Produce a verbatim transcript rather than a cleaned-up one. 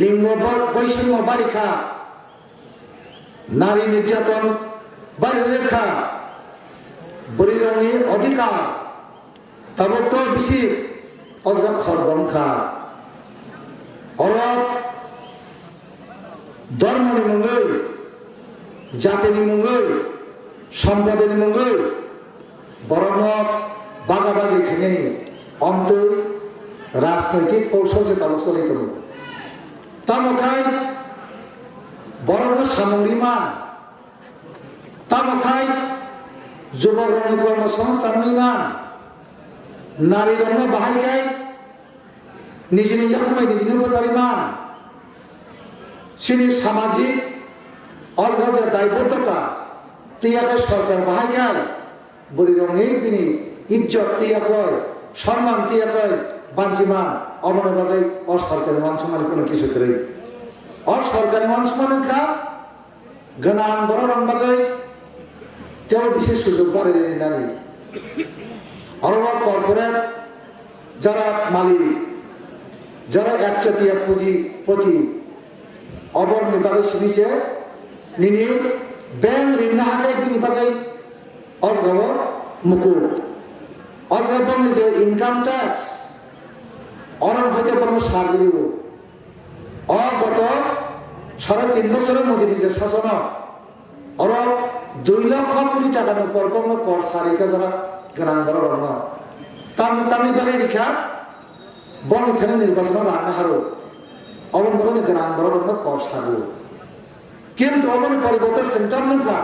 Linggo bo-, boisungo bari kha, nari nirjaton bari rwk kha, bwrwirokni odhikar tabuk to bisi ojga khor bong kha. Oro dhormoni mungwi, jatini mungwi, sompodini mungwi, borokno bagabagi khainani omtwi rajnoitik koushol se tabuk choli tongo. Tamo khai borokno samung ri man, tamo khai jubokrokni kormo songsthan ri man, narirokno bahai khai nijini yakung bai nijini bwcharwi man. Chini samajik ojga ojga daiboddota twiya khe sorkar bahai khai bwrwirokni bini ijjot twiya koi, sonman twiya koi banchi man, oboni bagwi o sorkar uansukmani kono kisu kwrwi. O sorkar uansukmani wngkha gwnang borok rok bagwi teibo bisi sujok barwi rinani. Oro o corporate jara malik, jara ekchatiya puji poti, oborni bagwi simi se nini bank rinna hakai bini bagwi osgao muku. Osgao boni je income tax, oro hoite borok sargiri o. O goto sare tin bosoro Modi ni je sasono oro dui lokho koti taka ni upor kokno kor sari kha jara gwnang borok rokno. Tam, tamni bagwi rikha boni thani nirbachano rang naharo. Oboni bagwi gwnang borok rokno kor sario. Kintu oboni poriborte chwng tam nukha.